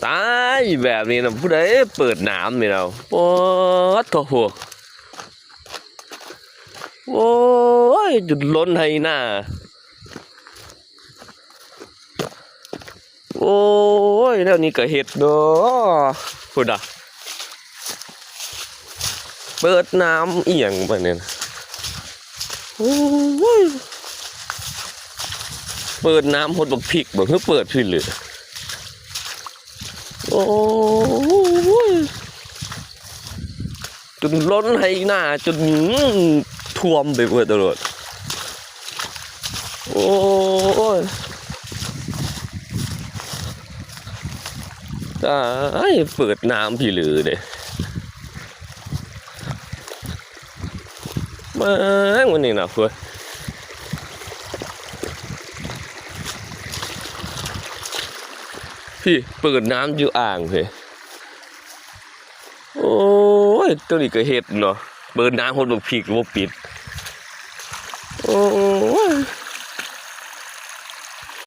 ຕາຍ ແບບນີ້ນະ ຜູ້ໃດເປີດນ້ຳນີ້ນະ ປາດໂທ້ ໂອ້ຍ ຈົນລົ້ນໄຮ່ນາ ໂອ້ຍ ແນວນີ້ກະເຮັດເນາະ ພຸ້ນນະ ເປີດນ້ຳອີ່ຫຍັງບາດນີ້ນະ ໂອ້ຍ ເປີດນ້ຳຫົດບັກພິກບໍ ຄືເປີດພີ້ເລີຍ ໂອ້ຍ ຈົນລົ້ນໄຮ່ນາ ຈົນຖ້ວມໄປເບິດໂລດ ໂອ້ຍ ຕາຍ ເປີດນ້ຳພີ້ເລີເດ້ ມາງວັນນີ້ນະ ເພິ່ນ ພີ້ ເປີດນ້ຳຢູ່ອ່າງພີ້ ໂອ້ຍ ໂຕນີ້ກະເຮັດເນາະ ເປີດນ້ຳຫົດບັກພິກບໍ່ປິດ ໂອ້ຍ.